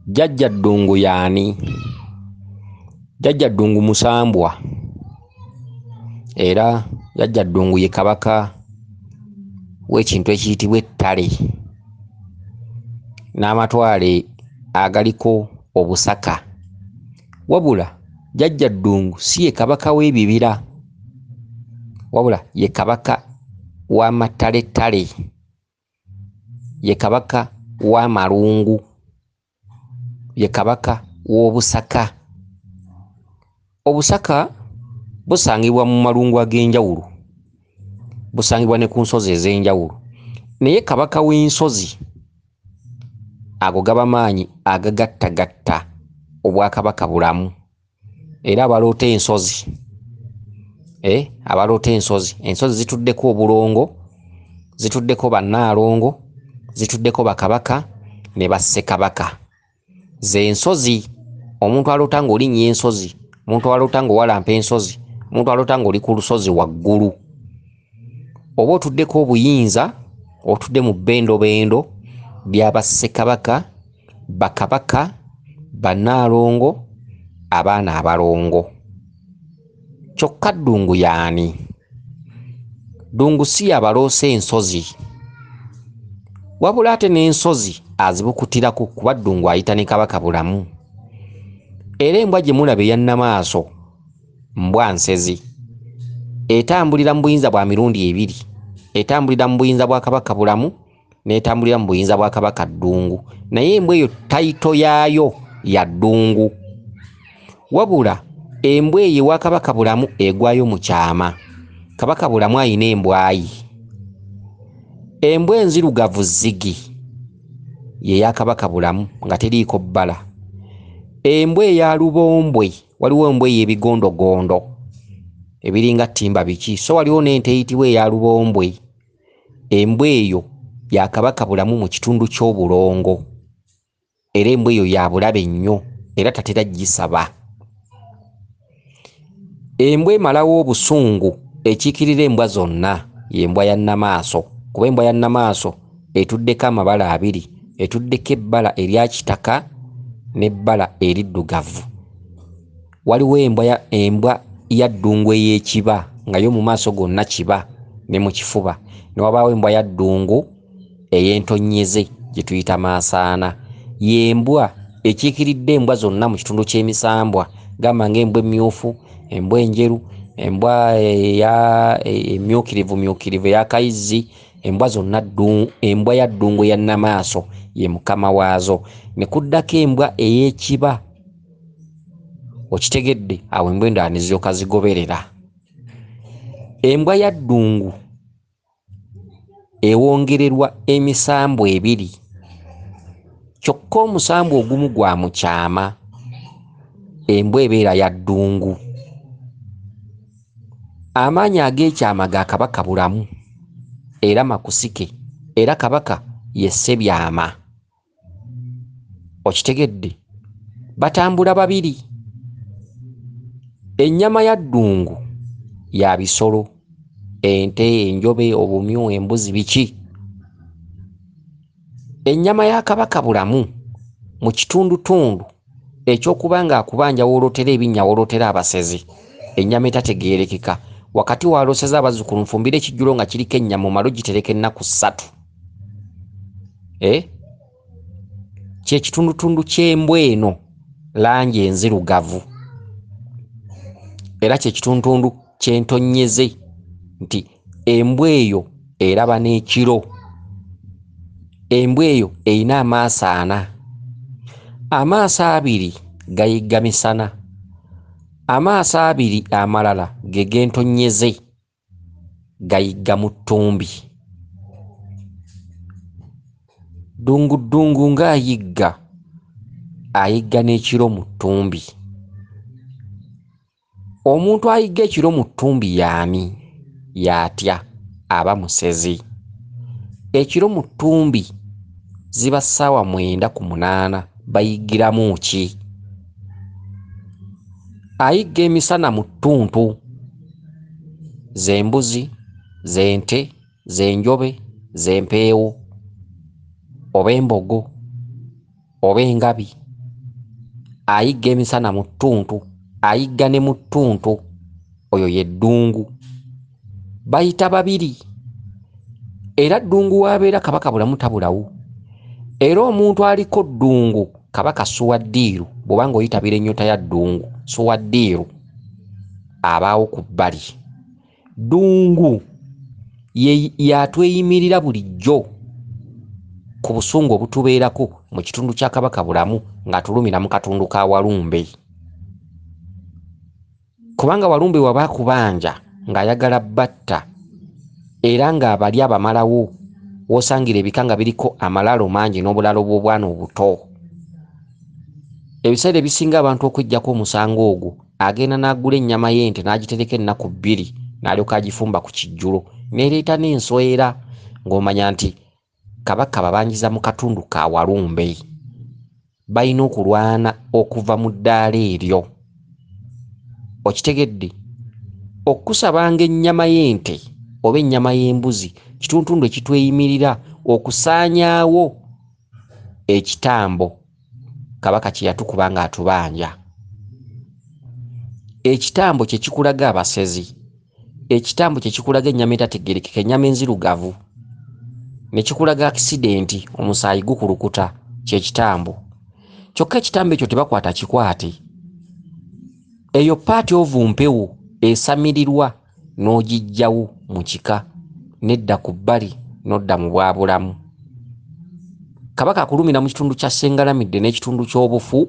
Jjajja Ddungu y'ani? Jjajja Ddungu musambwa era Jjajja Ddungu ye kabaka w'ekintu ekiyitibwa ettale n'amatwale agaliko obusaka. Wabula Jjajja Ddungu si ye kabaka w'ebibira, wabula ye kabaka w'amatalettale, ye kabaka w'amalungu, ye kabaka w'obusaka. Obusaka busangibwa mu malungu ag'enjawulo, busangibwa ne ku nsozi ez'enjawulo, naye kabaka w'ensozi ago gaba maanyi agagattagatta obwakabaka Bulamu. Era abaloota ensozi, abaloota ensozi, ensozi zituddeko obulongo, zituddeko bannaalongo, zituddeko bakabaka ne bassekabaka. Ze nsozi, omuntu aloota ng'olinnya ensozi, omuntu aloota ng'owalampa ensozi, omuntu aloota ng'oli ku lusozi waggulu, oba otuddeko obuyinza, otudde mu bbendobendo bya bassekabaka, bakabaka, bannaalongo, abaana abalongo. Kyokka Ddungu y'ani? Ddungu si y'abaloosa ensozi, wabula ate n'ensozi azibukutirako kuba Ddungu ayita ne Kabaka Bulamu. Era embwa gye mulaba eya Nnamaaso mbwa nsezi, etambulira mu buyinza bwa mirundi ebiri, etambulira mu buyinza bwa Kabaka Bulamu n'etambulira mu buyinza bwa Kabaka Ddungu. Naye embwa eyo tayito yaayo ya Ddungu. Wabula embwa eyo ewa Kabaka Bulamu egwayo mu kyama. Kabaka Bulamu ayina embwa ye. Embwa enzirugavu zzigi ye ya Kabaka Bulamu nga teriiko bbala. Embwa eya lubombwe, waliwo embwa ey'ebigondogondo ebiringa ttimba biki, so waliwo n'ente eyitibwa eya lubombwe. Embwa eyo ya Kabaka Bulamu mu kitundu ky'obulongo, era embwa eyo ya bulabe nnyo era tatera gisaba. Embwa emalawo obusungu ekiikirira embwa zonna y'embwa ya Nnamaaso, kuba embwa ya Nnamaaso etuddeko amabala abiri, etuddeko ebbala erya kitaka n'ebbala eriddugavu. Waliwo embwa ya Ddungu ey'ekiba nga yo mu maaso gonna kiba ne mu kifuba, ne wabaawo embwa ya Ddungu ey'entonnyeze gye tuyita maasaana. Y'embwa ekiikiridde embwa zonna mu kitundu ky'emisambwa, gamba ng'embwa emmyufu, embwa enjeru, embwa emyukirivu eya kayizzi, embwa zonna embwa ya Ddungu eya Nnamaaso ye mukama waazo. Ne kuddako embwa ey'ekiba, okitegedde, awo embwa endala ne ziryoka zigoberera. Embwa ya Ddungu ewongererwa emisambwa ebiri, kyokka omusambwa ogumu gwa mu kyama. Embwa ebeera ya Ddungu. Amaanyi ag'ekyama ga Kabaka Bulamu era makusike, era Kabaka ye Ssebyama. Okitegedde, batambula babiri. Ennyama ya Ddungu ya bisolo, ente, enjobe, obumyu, embuzi, biki. Ennyama ya Kabaka Bulamu mu kitundutundu ekyokuba ng'akubanja w'olootera ebinnya w'olootera abasezi, ennyama etategeerekeka, wakati w'alooseza abazzukulu nfumbire ekijjulo nga kiriko ennyama omale ogitereka ennaku 3. Kye kitundutundu ky'embwa eno langi enzirugavu, era kye kitundutundu ky'entonnyeze nti embwa eyo eraba n'ekiro. Embwa eyo erina amaaso ana, amaaso abiri gayigga misana, amaaso abiri amalala ge g'entonnyeze gayigga mu ttumbi. Ddungu Ddungu ng'ayigga, ayigga n'ekiro mu ttumbi. Omuntu ayigga ekiro mu ttumbi y'ani? Y'atya? Aba musezi. Ekiro mu ttumbi ziba ssaawa 9 ku 8, bayiggiramu ki? Ayigga emisana mu ttuntu, z'embuzi, z'ente, z'enjobe, z'empeewo, oba embogo, oba engabi. Ayigga emisana mu ttuntu, ayigga ne mu ttuntu, oyo ye Ddungu. Bayita babiri. Era Ddungu w'abeera Kabaka Bulamu tabulawo. Era omuntu aliko Ddungu Kabaka Suwaddiiru, bw'obanga oyitabira ennyota ya Ddungu, Suwaddiiru abaawo ku bbali. Ddungu yatweyimirira bulijjo ku busungu obutubeerako mu kitundu kya Kabaka Bulamu ng'atulumira mu katundu ka Walumbe. Kubanga Walumbe waba akubanja ng'ayagala batta era ng'abali abamalawo, w'osangira ebika nga biriko amalalo mangi n'obulalo bw'obwana obuto. Ebiseera ebisinga abantu okweggyako omusango ogwo, agenda n'agula ennyama y'ente n'agitereka ennaku bbiri n'alyoka agifumba ku kijjulo n'ereeta n'enswera, ng'omanya nti Kabaka babanjiza mu katundu ka Walumbe. Balina okulwana okuva mu ddaala eryo. Okitegedde? Okusabanga ennyama y'ente oba ennyama y'embuzi kituntundu ekitweyimirira okusaanyaawo ekitambo Kabaka kye yatukuba ng'atubanja. Ekitambo kye kikulaga abasezi, ekitambo kye kikulaga ennyama etategeerekeka, ennyama enzirugavu, ne kikulaga akisidenti, omusaayi gukulukuta, kye kitambo. Kyokka ekitambo ekyo tebakwata kikwate. Eyo paati ovu mpewo esamirirwa n'ogiggyawo mu kika nedda ku bbali n'odda mu bwabulamu. Kabaka akulumira mu kitundu kya Ssengalamidde n'ekitundu ky'obufu.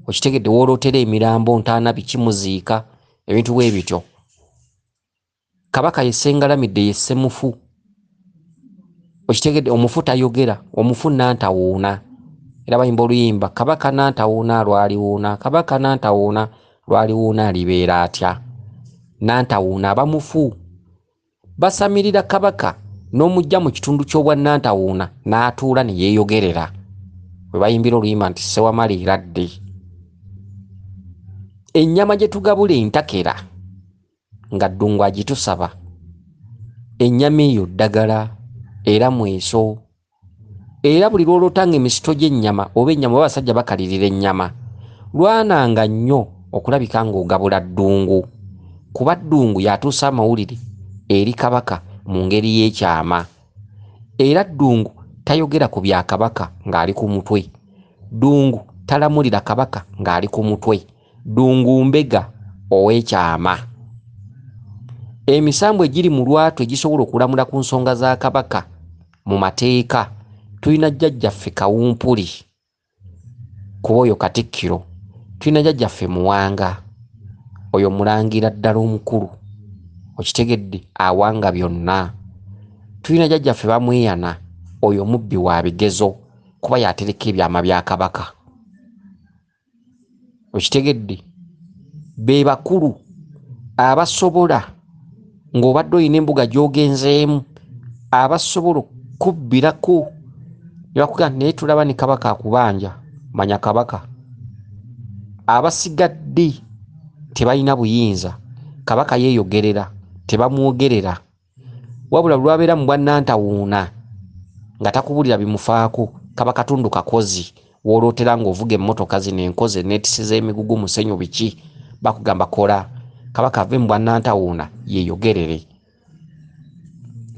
Okitegedde? Woolootera emirambo, ntaana, biki, muziika, ebintu bwe bityo. Kabaka ye Ssengalamidde, ye Ssemufu. Okitegedde? Omufu tayogera, omufu nantawuuna. Era bayimba oluyimba, Kabaka nantawuuna lwaliwuuna, Kabaka nantawuuna lwaliwuuna alibeera atya? Nantawuuna aba mufu. Basamirira Kabaka n'omujja mu kitundu ky'obwa nantawuuna n'atuula ne yeeyogerera. We bayimbira oluyimba nti Ssewamala eradde. Ennyama gye tugabula entakera nga Ddungu agitusaba, ennyama eyo ddagala era mweso. Era buli lw'olootanga emisito gy'ennyama oba ennyama oba abasajja bakalirira ennyama, lwananga nnyo okulabika ng'ogabula Ddungu. Kuba Ddungu y'atuusa amawulire eri Kabaka mu ngeri y'ekyama. Era Ddungu tayogera ku bya Kabaka ng'ali ku mutwe. Ddungu talamulira Kabaka ng'ali ku mutwe. Ddungu mbega ow'ekyama. Emisambu egiri mu lwatu egisobola okulamula ku nsonga za Kabaka mu mateeka, tulina jjajjaffe Kawumpuli, kuba oyo Katikkiro. Tulina jjajjaffe Muwanga, oyo mulangira ddala omukulu, okitegedde, awanga byonna. Tulina jjajjaffe Bamweyana, oyo mubbi wa bigezo, kuba y'atereka ebyama bya Kabaka. Okitegedde? Be bakulu abasobola, ng'obadde olina embuga gy'ogenzeemu, abasobola okukubbirako ne bakugamba naye tulaba ne Kabaka akubanja, manya Kabaka. Abasigadde tebalina buyinza, Kabaka yeeyogerera, tebamwogerera. Wabula lw'abeera mu bwannantawuuna nga takubulira bimufaako, kaba katundu kakozi. W'olootera ng'ovuga emmotoka zino enkozi enneetisi z'emigugu, musenyu biki, bakugamba kola. Kabaka ave mu bwannantawuuna yeeyogerere.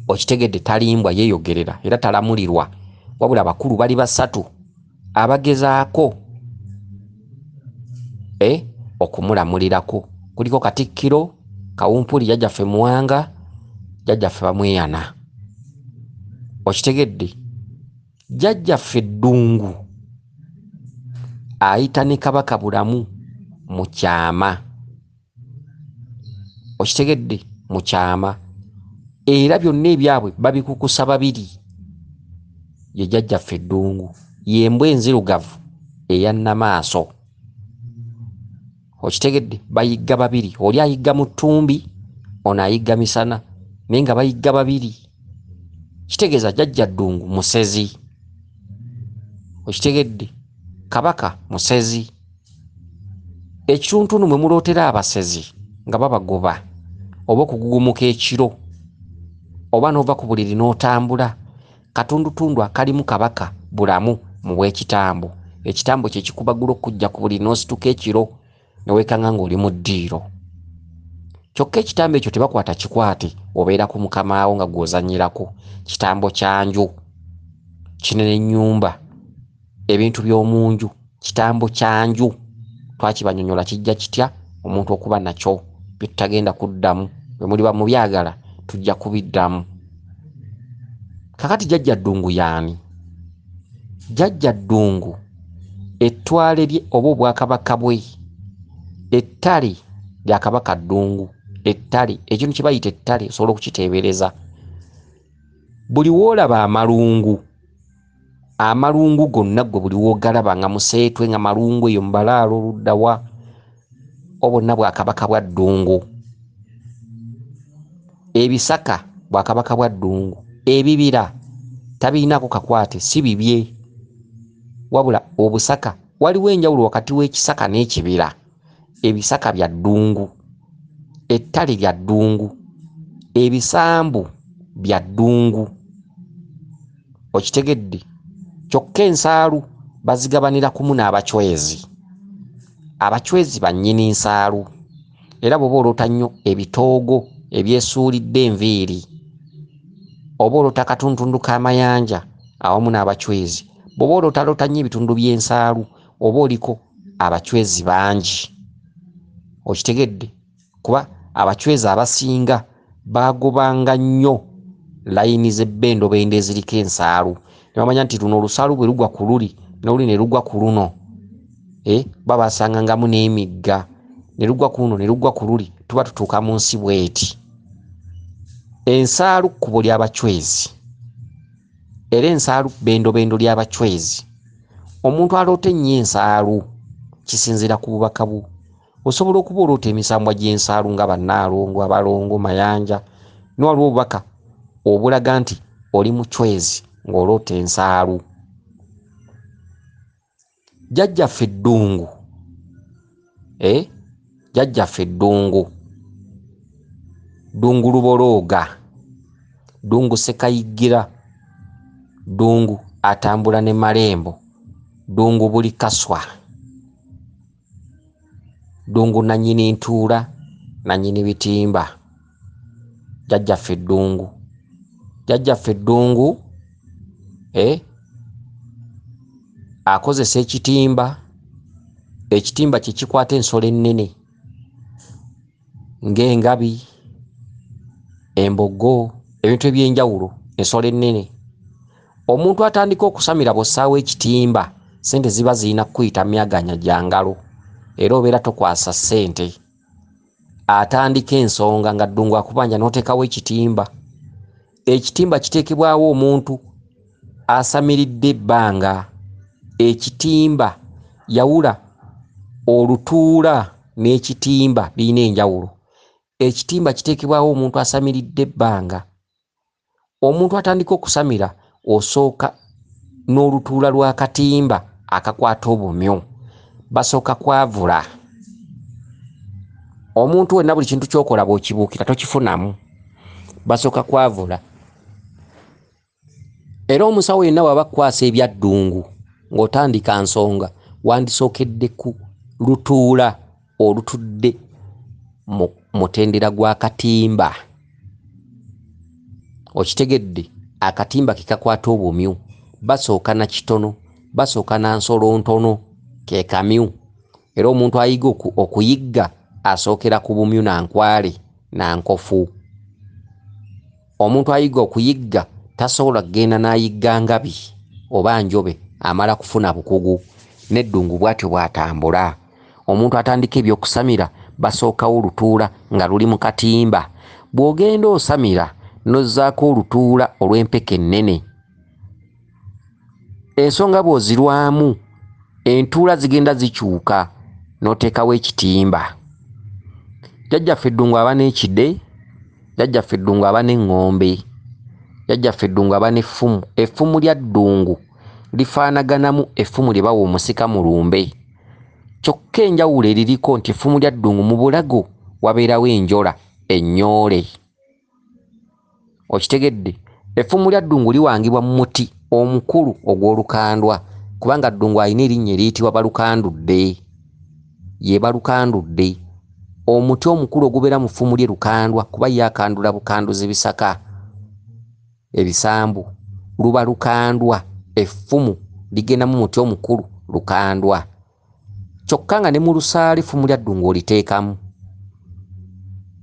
Okitegedde? Talimbwa, yeeyogerera era talamulirwa. Wabula abakulu bali basatu abagezaako okumulamulirako. Kuliko Katikkiro, Kawumpuli, jjajjaffe Muwanga, jjajjaffe Bamweyana. Okitegedde? Jjajjaffe Ddungu ayita ne Kabaka Bulamu mu kyama. Okitegedde? Mu kyama. Era byonna ebyabwe babikukusa babiri. Ye jjajjaffe Ddungu, ye mbwa enzirugavu eya Nnamaaso. Okitegedde? Bayigga babiri, oli ayigga mu ttumbi, ono ayigga misana, naye nga bayigga babiri. Kitegeeza jjajja Ddungu musezi. Okitegedde? Kabaka musezi. Ekituntundu mwe mulootera abasezi nga babagoba, oba okugugumuka ekiro, oba n'ova ku buliri n'otambula, katundutundu akalimu Kabaka Bulamu mu bw'ekitambo. Ekitambo kye kikubagula okujja ku buli n'osituka ekiro ne weekanga ng'oli mu ddiiro. Kyokka ekitambo ekyo tebakwata kikwate, obeera ku mukamaawo nga gw'ozannyirako. Kitambo kya nju, kinene nnyumba, ebintu by'omu nju, kitambo kya nju. Twakibanyonnyola kijja kitya omuntu okuba nakyo, bye tutagenda kuddamu. Bwe muliba mubyagala tujja kubiddamu. Kakati Jjajja Ddungu y'ani? Jjajja Ddungu ettwale lye oba obwakabaka bwe, ettale lya Kabaka Ddungu, ettale, ekintu kye bayita ettale osobola okukiteebereza. Buli w'olaba amalungu, amalungu gonna ggwe buli w'ogalaba nga museetwe nga malungu eyo mu balaalo oludda wa, obwonna bwakabaka bwa Ddungu. Ebisaka bwakabaka bwa Ddungu, ebibira tabirinaako kakwate, si bibye, wabula obusaka. Waliwo enjawulo wakati w'ekisaka n'ekibira. Ebisaka bya Ddungu, ettale lya Ddungu, ebisambu bya Ddungu. Okitegedde? Kyokka ensaalu bazigabanira kumu n'Abachwezi. Abachwezi bannyini nsaalu. Era bw'oba oloota nnyo ebitoogo ebyesuulidde enviiri, oba oloota akatuntundu k'amayanja awamu n'Abachwezi. Bw'oba olootaloota nnyo ebitundu by'ensaalu, oba oliko Abachwezi bangi. Okitegedde? Kuba Abachwezi abasinga baagobanga nnyo layini z'ebbendobendo eziriko ensaalu. Ne bamanya nti luno olusaalu bwe lugwa ku luli, n'oluli ne lugwa ku luno. Babasangangamu n'emigga, ne lugwa ku luno ne lugwa ku luli, tuba tutuuka mu nsi bw'eti. Ensaalu kkubo ly'Abachwezi, era ensaalu bbendobendo ly'Abachwezi. Omuntu aloota ennyo ensaalu kisinziira ku bubaka bwo. Osobola okuba oloota emisambwa gy'ensaalu nga bannaalongo, abalongo, mayanja, ne waliwo obubaka obulaga nti oli muchwezi ng'oloota ensaalu. Jjajjaffe Ddungu, Jjajjaffe Ddungu, Ddungu Lubolooga, Ddungu Ssekayiggira, Ddungu atambula ne Malembo, Ddungu buli kaswa, Ddungu nannyini ntuula, nannyini bitimba. Jjajjaffe Ddungu, Jjajjaffe Ddungu akozesa ekitimba. Ekitimba kye kikwata ensolo ennene ng'engabi, embogo, ebintu eby'enjawulo, ensolo ennene. Omuntu atandika okusamira bw'ossaawo ekitimba, ssente ziba zirina kukuyita myaganya gya ngalo, era obeera tokwasa ssente. Atandika ensonga nga Ddungu akubanja n'oteekawo ekitimba. Ekitimba kiteekebwawo omuntu asamiridde ebbanga. Ekitimba, yawula olutuula n'ekitimba, birina enjawulo. Ekitimba kiteekebwawo omuntu asamiridde ebbanga. Omuntu atandika okusamira osooka n'olutuula lw'akatimba akakwata obumyu. Basooka kwavula. Omuntu wenna buli kintu ky'okola bw'okibuukira tokifunamu. Basooka kwavula. Era omusawo yenna bw'aba akkwasa ebya Ddungu ng'otandika nsonga, wandisookedde ku lutuula olutudde mu mutendera gw'akatimba. Okitegedde? Akatimba ke kakwata obumyu. Basooka na kitono, basooka na nsolo ntono, ke kamyu. Era omuntu ayiga okuyigga asookera ku bumyu na nkwale na nkofu. Omuntu ayiga okuyigga tasobola kugenda n'ayigga ngabi oba njobe, amala kufuna bukugu. N'eddungu bw'atyo bw'atambula. Omuntu atandika ebyokusamira basookawo olutuula nga luli mu katimba. Bw'ogenda osamira n'ozzaako olutuula olw'empeke ennene. Ensonga bw'ozirwamu, entuula zigenda zikyuka n'oteekawo ekitimba. Jjajjaffe Ddungu aba n'ekide, Jjajjaffe Ddungu aba n'eŋŋombe, Jjajjaffe Ddungu aba n'effumu. Effumu lya Ddungu lifaanaganamu effumu lye bawa omusika mu lumbe. Kyokka enjawulo eririko nti effumu lya Ddungu mu bulago wabeerawo enjola ennyoole. Okitegedde? Effumu lya Ddungu liwangibwa mu muti omukulu ogw'olukandwa. Kubanga Ddungu alina erinnya eriyitibwa Balukandudde. Ye Balukandudde. Omuti omukulu ogubeera mu ffumu lye Lukandwa, kuba ye akandula bukanduzi bisaka ebisambu. Luba Lukandwa, effumu ligenda mu muti omukulu Lukandwa. Kyokka nga ne mu lusaale effumu lya Ddungu oliteekamu,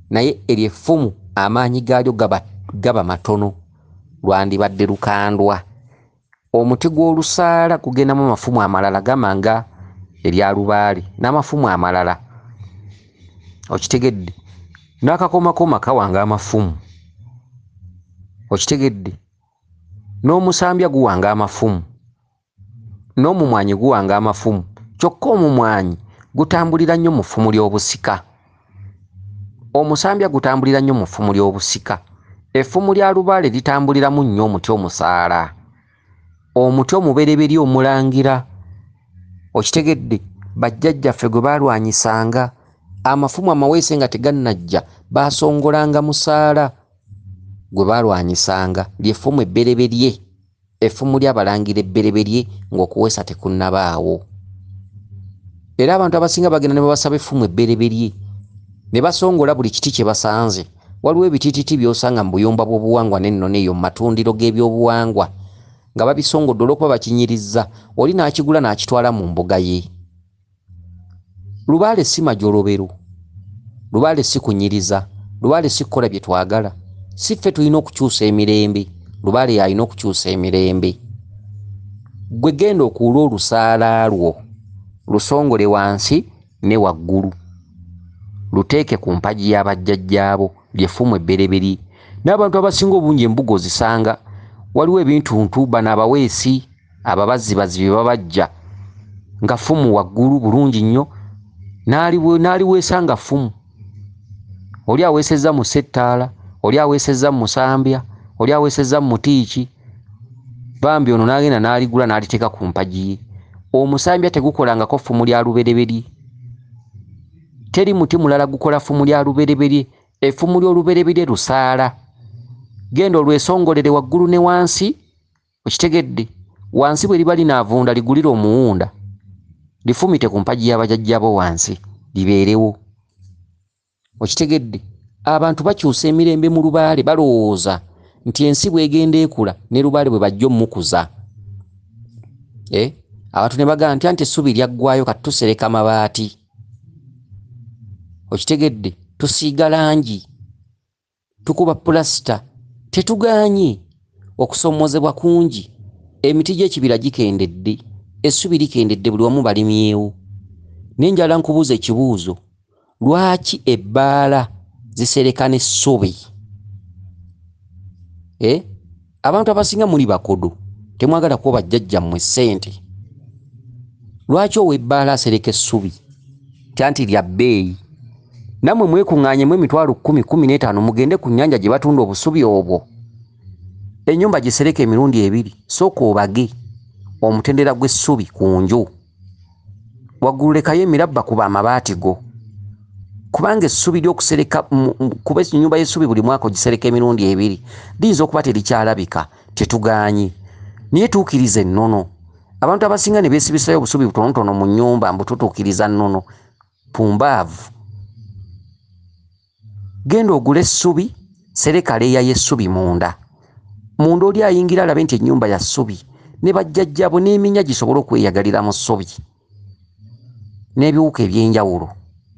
naye eryo effumu amaanyi gaalyo gaba matono, lwandibadde Lukandwa. Omuti gw'olusaala gugendamu amafumu amalala, gamba nga erya Lubaale n'amafumu amalala. Okitegedde? N'akakomakoma kawanga amafumu. Okitegedde? N'omusambya guwanga amafumu, n'omumwanyi guwanga amafumu. Kyokka omumwanyi gutambulira nnyo mu ffumu ly'obusika. Omusambya gutambulira nnyo mu ffumu ly'obusika. Effumu lya Lubaale litambuliramu nnyo omuti omusaala, omuti omubereberye omulangira. Okitegedde? Bajjajjaffe gwe baalwanyisanga amafumu amaweese nga tegannajja, baasongolanga musaala gwe baalwanyisanga. Ly'effumu ebbereberye, effumu ly'abalangira ebbereberye ng'okuweesa tekunnabaawo. Era abantu abasinga bagenda ne babasaba effumu ebbereberye ne basongola buli kiti kye basanze. Waliwo ebitititi by'osanga mu buyumba bw'obuwangwa n'ennono eyo mu matundiro g'ebyobuwangwa nga babisongodde olw'okuba bakinyirizza, oli n'akigula n'akitwala mu mbuga ye. Lubaale si majolobero, Lubaale si kunyiriza, Lubaale si kukola bye twagala. Si ffe tulina okukyusa emirembe, Lubaale y'alina okukyusa emirembe. Ggwe genda okuula olusaala lwo, lusongole wansi ne waggulu, luteeke ku mpagi y'abajjajjaabo, ly'effumu ebbereberye. N'abantu abasinga obungi embuga ozisanga waliwo ebintuntu, bano abaweesi ababazzibazi bye babajja nga ffumu waggulu bulungi nnyo, n'aliweesa nga ffumu. Oli aweesezza mu ssettaala, oli aweesezza mu musambya, oli aweesezza mu mutiiki. Bambi ono n'agenda n'aligula n'aliteeka ku mpagi ye. Omusambya tegukolangako ffumu lya lubereberye. Teri muti mulala gukola ffumu lya lubereberye. Effumu ly'olubereberye lusaala. Genda olwesongolere waggulu ne wansi. Okitegedde? Wansi bwe liba linaavunda ligulire omuwunda, lifumite ku mpagi y'abajjajjaabo wansi libeerewo. Okitegedde? Abantu bakyusa emirembe mu Lubaale, balowooza nti ensi bw'egenda ekula ne Lubaale bwe bajja ommukuza. Abantu ne bagamba nti anti essubi lyaggwaayo kati tusereka mabaati. Okitegedde? Tusiiga langi, tukuba pulasita. Tetugaanye, okusoomoozebwa kungi. Emiti gy'ekibira gikendedde, essubi likendedde, buli wamu balimyewo. Naye njagala nkubuuza ekibuuzo, lwaki ebbaala zisereka n'essubi? Abantu abasinga muli bakodo, temwagala kuwa bajjajjammwe ssente. Lwaki ow'ebbaala asereka essubi? Anti lya bbeeyi. Nammwe mwekuŋŋaanyemu emitwalo 10, 15 mugende ku nnyanja gye batunda obusubi obwo. Ennyumba gisereke emirundi ebiri, sooka obage omutendera gw'essubi ku nju. Waggulu lekayo emirabba, kuba amabaati go. Kubanga essubi ly'okusereka, kuba ennyumba y'essubi buli mwaka ogisereka emirundi ebiri, liyinza okuba terikyalabika, tetugaanye. Naye tuukiriza ennono. Abantu abasinga ne beesibisayo obusubi butonotono mu nnyumba mbu tutuukiriza nnono. Pumbaavu. Genda ogule essubi, sereka leeya y'essubi munda. Munda oli ayingira alabe nti ennyumba ya ssubi, ne bajjajjaabo n'eminya gisobole okweyagalira mu ssubi, n'ebiwuka eby'enjawulo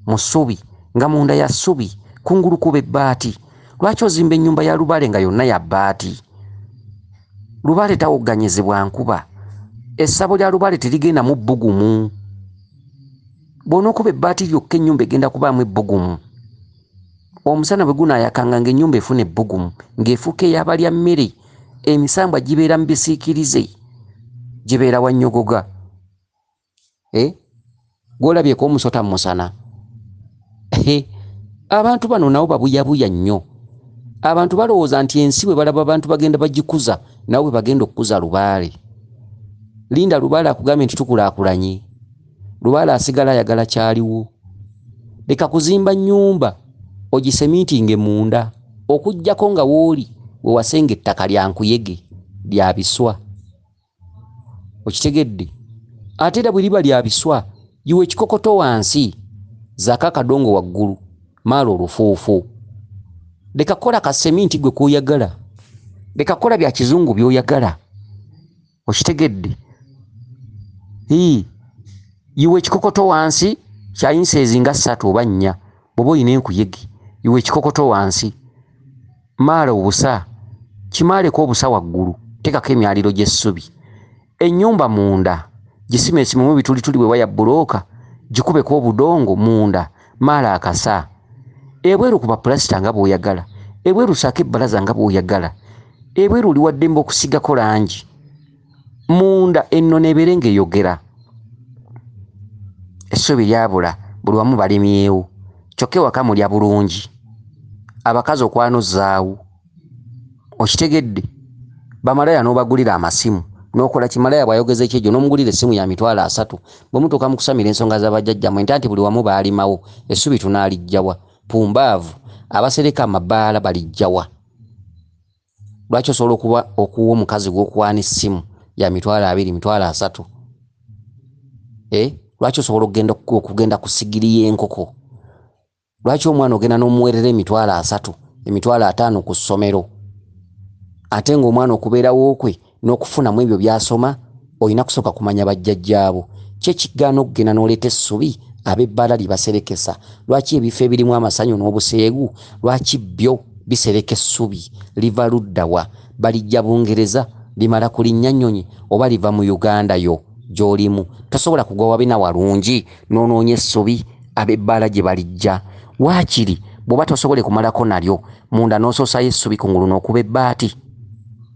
mu ssubi, nga munda ya ssubi, kungulu kuba ebbaati. Lwaki ozimba ennyumba ya Lubaale nga yonna ya bbaati? Lubaale tawogganyizibwa nkuba. Essabo lya Lubaale terigendamu bbugumu. Bw'onookuba ebbaati lyokka ennyumba egenda kubaamu ebbugumu. Omusana bwe gunaayakanga ng'ennyumba efuna ebbugumu, ng'efuuka ey'abalya mmere, emisambwa gibeera mu bisiikirize, gibeera wannyogoga. Gw'olabyeko omusota mu musana? Abantu bano nabo babuyabuya nnyo. Abantu balowooza nti ensi bwe balaba abantu bagenda bagikuza, nabo bwe bagenda okukuza Lubaale. Linda Lubaale akugambye nti tukulaakulanye. Lubaale asigala ayagala kyaliwo. Leka kuzimba nnyumba ogisemiitinge munda, okuggyako nga w'oli we wasenga ettaka lya nkuyege lya biswa. Okitegedde? Ate era bwe liba lya biswa, yiwa ekikokoto wansi, zaako akadongo waggulu, maala olufuufu. Leka kukola ka seminti gwe k'oyagala. Leka kukola bya kizungu by'oyagala. Okitegedde? Hii. Yiwa ekikokoto wansi kya inseezi nga ssatu oba nnya bw'oba olina enkuyege. Yiwa ekikokoto wansi. Maala obusa. Kimaaleko obusa waggulu. Teekako emyaliro gy'essubi. Ennyumba munda gisimeesimemu ebitulituli bw'eba ya bbulooka, gikubeko obudongo munda, maala akasa. Ebweru kuba pulasita nga bw'oyagala. Ebweru saako ebbalaza nga bw'oyagala. Ebweru oli wa ddembe okusiigako langi. Munda ennono ebeere ng'eyogera. Essubi lyabula buli wamu balimyewo. Kyokka ewaka mulya bulungi. Abakazi okwanuzzaawo. Okitegedde? Bamalaaya n'obagulira amasimu. N'okola ki? Malaaya bw'ayogeza ekyejo n'omugulira essimu ya 300,000. Bwe mutuuka mu kusamira ensonga za bajjajjammwe nti anti buli wamu baalimawo. Essubi tunaaliggya wa? Pumbaavu. Abasereka amabaala baliggya wa? Lwaki osobola okuba okuwa omukazi gw'okwana essimu ya 20,000, 30,000? Eh? Lwaki osobola okugenda okugenda ku sigiri y'enkoko? Lwaki omwana ogenda n'omuweerera 30,000, 50,000 ku ssomero? Ate ng'omwana okubeerawo kwe n'okufunamu ebyo by'asoma olina kusooka kumanya bajjajjaabo. Ki ekigaana okugenda n'oleeta essubi ab'ebbaala lye baserekesa? Lwaki ebifo ebirimu amasanyu n'obuseegu lwaki byo bisereka essubi? Liva ludda wa? Balijja Bungereza? Limala kulinnya nnyonyi oba liva mu Uganda yo gy'olimu? Tosobola kugwa wabi na walungi n'onoonya essubi ab'ebbaala gye balijja. Waakiri bw'oba tosobole kumalako nalyo munda n'osoosayo essubi kungulu n'okuba ebbaati,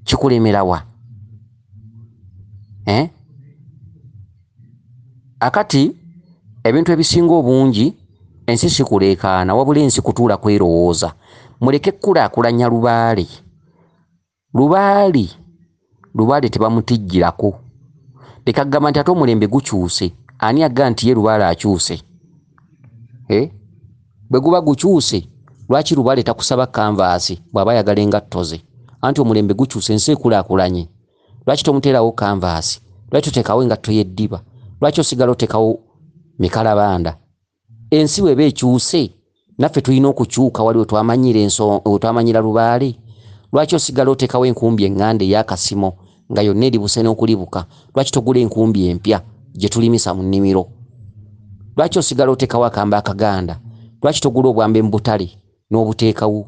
kikulemera wa? Eh? Akati ebintu ebisinga obungi ensi si kuleekaana wabula ensi kutuula kwerowooza. Muleke kukulaakulanya lubaale. Lubaale, lubaale tebamutijjirako. Leka kugamba nti ate omulembe gukyuse. Ani agamba nti ye lubaale akyuse? Eh? Bwe guba gukyuse, lwaki lubaale takusaba kanvaasi bw'aba ayagala engatto ze? Anti omulembe gukyuse, ensi ekulaakulanye. Lwaki tomuteerawo kanvaasi? Lwaki toteekawo engatto y'eddiba? Lwaki osigala oteekawo mikalabanda? Ensi bw'eba ekyuse, naffe tulina okukyuka wali we twamanyira lubaale. Lwaki osigala oteekawo enkumbi eŋŋanda ey'akasimo nga yonna eribuse n'okulibuka? Lwaki togula enkumbi empya gye tulimisa mu nnimiro? Lwaki osigala oteekawo akambe akaganda? Lwaki togula obwambe mu butale n'obuteekawo?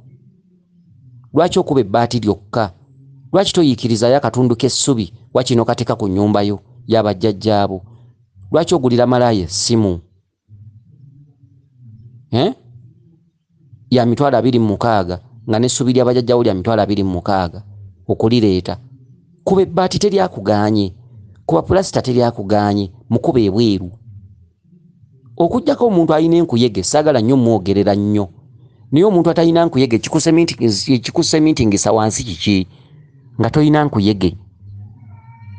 Lwaki okuba ebbaati lyokka? Lwaki toyiikirizaayo akatundu k'essubi wakiri n'okateeka ku nnyumba yo y'abajjajjaabo? Lwaki ogulira malaaya essimu? Eh? Ya 26,000 nga n'essubi lya bajjajjawo lya 26,000 okulireeta. Kuba ebbaati teryakugaanye, kuba pulasita teryakugaanye, mukuba ebweru. Okuggyako omuntu alina enkuyege, saagala nnyo mwogerera nnyo. Naye omuntu atalina nkuyege ekikusemintingisa wansi kiki? Nga tolina nkuyege.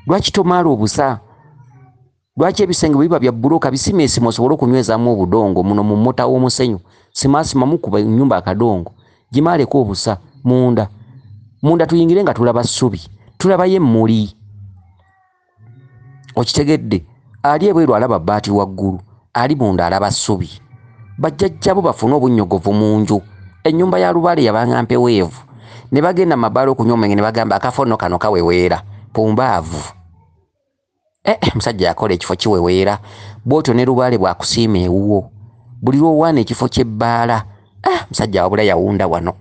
Lwaki tomaala obusa? Lwaki ebisenge bwe biba bya bbulooka bisimeesime osobole okunywezaamu obudongo muno mu mmota w'omusenyu? Simaasimamu kuba ennyumba akadongo. Gimaaleko obusa munda. Munda tuyingire nga tulaba ssubi. Tulabayo emmuli. Okitegedde? Ali ebweru alaba bbaati waggulu, ali munda alaba ssubi. Bajjajjabo bafune obunnyogovu mu nju. Ennyumba ya lubaale yabanga mpeweevu. Ne bagenda mu mabaala okunywa omwenge ne bagamba akafo nno kano kaweweera. Pumbaavu. Musajja yakola ekifo kiweweera. Bw'otyo ne lubaale bw'akusiima ewuwo. Buli lw'owaana ekifo ky'ebbaala. Musajja wabula yawunda wano.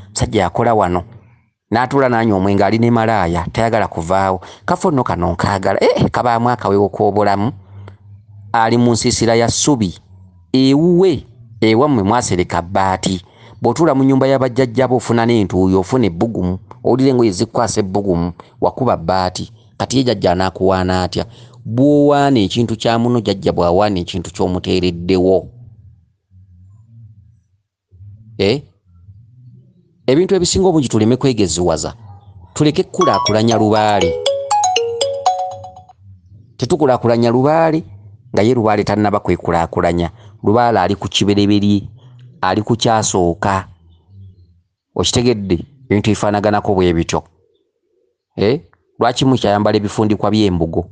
Musajja yakola wano. N'atuula n'anywa omwenge ali ne malaaya, tayagala kuvaawo. Kafo nno kano nkaagala. Kabaamu akawewo k'obulamu. Ali mu nsiisira ya ssubi. Ewuwe, ewammwe mwasereka bbaati. Bw'otuula mu nnyumba ya bajjajjabo ofuna n'entuuyo, ofuna ebbugumu. Owulira engoye zikukwasa ebbugumu, wakuba bbaati. Kati ye jjajja anaakuwaana atya? Bw'owaana ekintu kya muno, jjajja bw'awaana ekintu ky'omuteereddewo. Eh? Ebintu ebisinga obungi tuleme kwegeziwaza. Tuleke kukulaakulanya lubaale. Tetukulaakulanya lubaale nga ye lubaale tannaba kwekulaakulanya. Lubaale ali ku kibereberye, ali ku kyasooka. Okitegedde? Ebintu ebifaanaganako bwe bityo. Eh? Lwaki mukyayambala ebifundikwa by'embugo?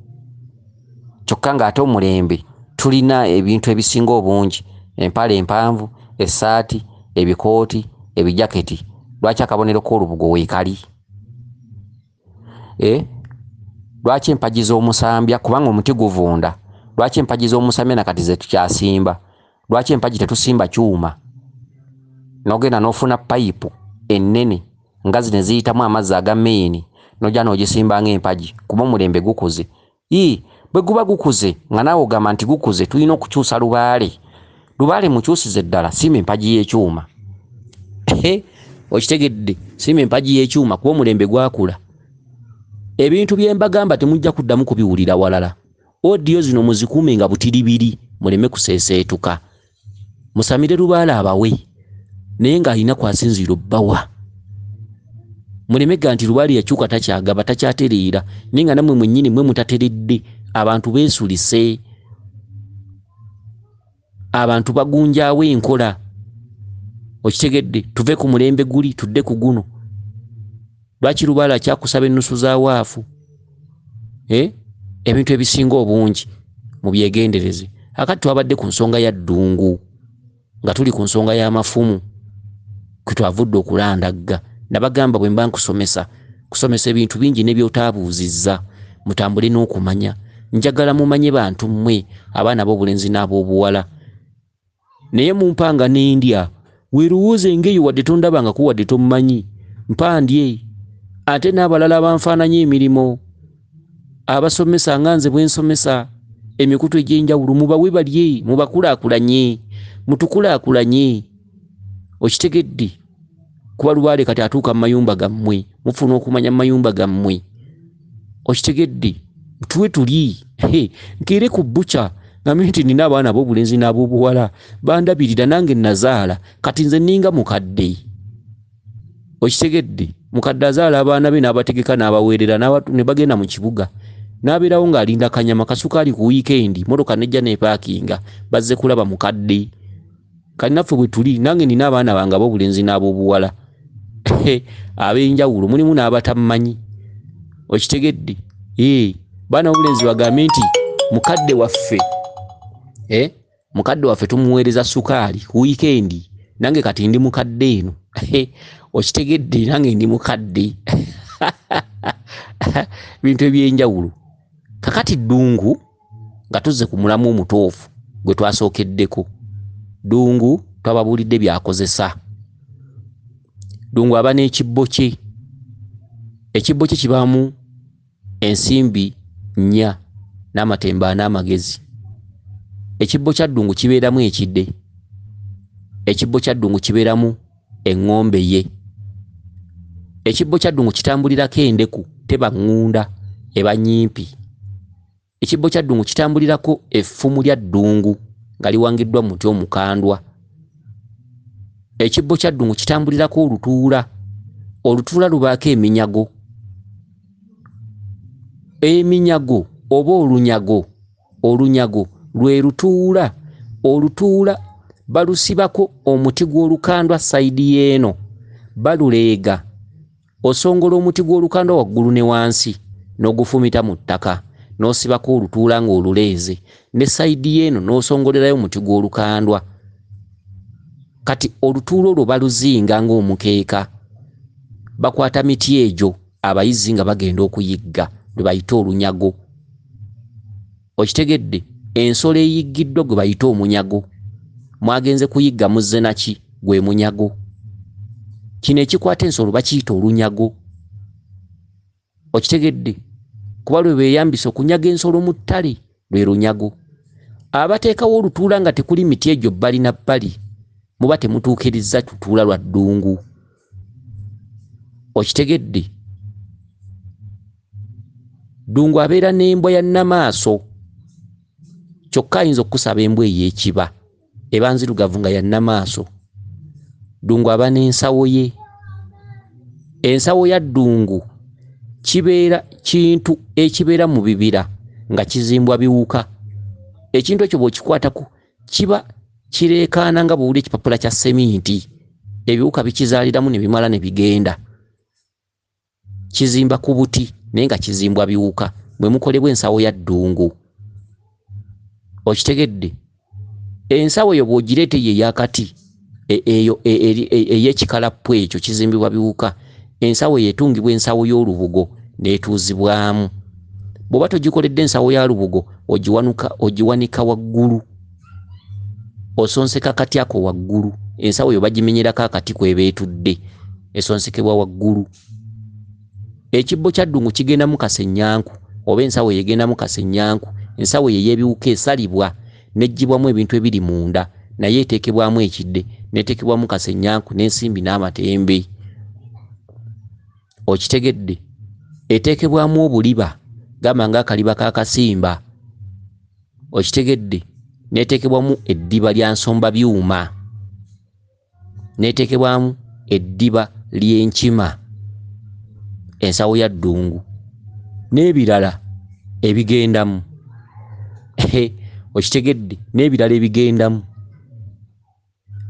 Kyokka ng'ate omulembe tulina ebintu ebisinga obungi, empale empanvu, essaati, ebikooti, ebijaketi. Lwaki akabonero k'olubugo weekali? Lwaki empagi z'omusambya? Kubanga omuti guvunda. Lwaki empagi z'omusambya nakati ze tukyasimba? Lwaki empagi tetusimba kyuma? N'ogenda n'ofuna payipu ennene nga zino eziyitamu amazzi aga meyini, n'ojja n'ogisimba ng'empagi, kuba omulembe gukuze. Bwe guba gukuze nga naawe ogamba nti gukuze, tulina okukyusa lubaale. Lubaale mukyusize ddala, simba empagi y'ekyuma. Okitegedde? Simba empagi y'ekyuma kuba omulembe gwakula. Ebintu bye mbagamba temujja kuddamu kubiwulira walala. Odiyo zino muzikuume nga butiribiri, muleme kuseeseetuka. Musamire lubaale abawe, naye ng'alina kw'asinziira obbawa. Muleme ga nti lubaale yakyuka takyagaba, takyatereera, naye nga nammwe mwennyini mmwe mutateredde. Abantu beesulise, abantu bagunjaawo enkola. Okitegedde? Tuve ku mulembe guli tudde ku guno. Lwaki lubaale akyakusaba ennusu za waafu? Ebintu ebisinga obungi mubyegendereze. Akati twabadde ku nsonga ya ddungu, nga tuli ku nsonga y'amafumu kwe twavudde okulandagga. Nabagamba bwe mba nkusomesa, kusomesa ebintu bingi ne by'otaabuuzizza, mutambule n'okumanya. Njagala mumanye bantu mmwe, abaana ab'obulenzi n'ab'obuwala. Naye mumpanga n'endya, weerowooze ng'eyo wadde tondabangako wadde tommanyi, mpa ndye. Ate n'abalala abanfaananya emirimu, abasomesa nga nze bwe nsomesa emikutu egy'enjawulo, mubawe balye, mubakulaakulanye, mutukulaakulanye. Okitegedde? Kuba lubaale kati atuuka mu mayumba gammwe, mufuna okumanya mu mayumba gammwe. Okitegedde? Tuwe tuli. Nkeere ku bbuca, ngambe nti nina abaana ab'obulenzi n'ab'obuwala, bandabirira nange nazaala, kati nze nninga mukadde. Okitegedde? Mukadde azaala abaana be n'abategeka n'abaweerera, ne bagenda mu kibuga. N'abeerawo ng'alinda kanyama kasukaali ku wiikendi, mmotoka n'ejja n'epaakinga, bazze kulaba mukadde. Kati naffe bwe tuli, nange nina abaana bange ab'obulenzi n'ab'obuwala ab'enjawulo, mulimu n'abatammanyi. Okitegedde? Baana b'obulenzi bagambe nti mukadde waffe, mukadde waffe tumuweereza sukaali ku wiikendi, nange kati ndi mukadde eno. Okitegedde? Nange ndi mukadde. Bintu eby'enjawulo. Kakati ddungu nga tuzze ku mulamu omutuufu gwe twasookeddeko. Ddungu twababuulidde by'akozesa. Ddungu aba n'ekibbo kye. Ekibbo kye kibaamu ensimbi 4 n'amatemba 4 amagezi. Ekibbo kya ddungu kibeeramu ekidde. Ekibbo kya ddungu kibeeramu eŋŋombe ye. Ekibbo kya ddungu kitambulirako endeku, teba ŋŋunda, eba nnyimpi. Ekibbo kya ddungu kitambulirako effumu lya ddungu nga liwangiddwa mu muti omukandwa. Ekibbo kya ddungu kitambulirako olutuula. Olutuula lubaako eminyago. Eminyago oba olunyago, olunyago lwe lutuula. Olutuula balusibako omuti gw'olukandwa sayidi y'eno, baluleega. Osongola omuti gw'olukandwa waggulu ne wansi n'ogufumita mu ttaka, n'osibako olutuula ng'oluleeze, ne sayidi y'eno n'osongolerayo omuti gw'olukandwa. Kati olutuula olwo baluzinga ng'omukeeka. Bakwata miti egyo abayizzi nga bagenda okuyigga, lwe bayita olunyago. Okitegedde? Ensolo eyiggiddwa gwe bayita omunyago. Mwagenze kuyigga muzze naki? Gwe munyago. Kino ekikwata ensolo bakiyita olunyago. Okitegedde? Kuba lwe beeyambisa okunyaga ensolo mu ttale lwe lunyago. Abateekawo olutuula nga tekuli miti egyo bbali na bbali, muba temutuukirizza lutuula lwa ddungu. Okitegedde? Ddungu abeera n'embwa ya nnamaaso, kyokka ayinza okukusaba embwa ey'ekiba, eba nzirugavu nga ya nnamaaso. Ddungu aba n'ensawo ye. Ensawo ya ddungu kibeera kintu ekibeera mu bibira nga kizimbwa biwuka. Ekintu ekyo bw'okikwatako kiba kireekaana nga bw'owulira ekipapula kya seminti. Ebiwuka bikizaaliramu ne bimala ne bigenda. Kizimba ku buti naye nga kizimbwa biwuka. Mwe mukolebwa ensawo ya ddungu. Okitegedde? Ensawo eyo bw'ogireeta eyo ey'akati, eyo ey'ekikalappwa ekyo kizimbibwa biwuka, ensawo eyo etungibwa ensawo y'olubugo n'etuuzibwamu. Bw'oba togikoledde ensawo ya lubugo, ogiwanika waggulu, osonseka akati ako waggulu. Ensawo eyo bagimenyerako akati kw'eba etudde, esonsekebwa waggulu. Ekibbo kya Ddungu kigendamu kasenyanku, oba ensawo eyo egendamu kasenyanku. Ensawo eyo ey'ebiwuka esalibwa n'eggyibwamu ebintu ebiri munda, naye eteekebwamu ekidde, n'eteekebwamu kasenyanku n'ensimbi n'amatembe. Okitegedde? Eteekebwamu obuliba, gamba ng'akaliba k'akasimba. Okitegedde? N'eteekebwamu eddiba lya nsomba byuma, n'eteekebwamu eddiba ly'enkima, ensawo ya Ddungu, n'ebirala ebigendamu. Okitegedde? N'ebirala ebigendamu.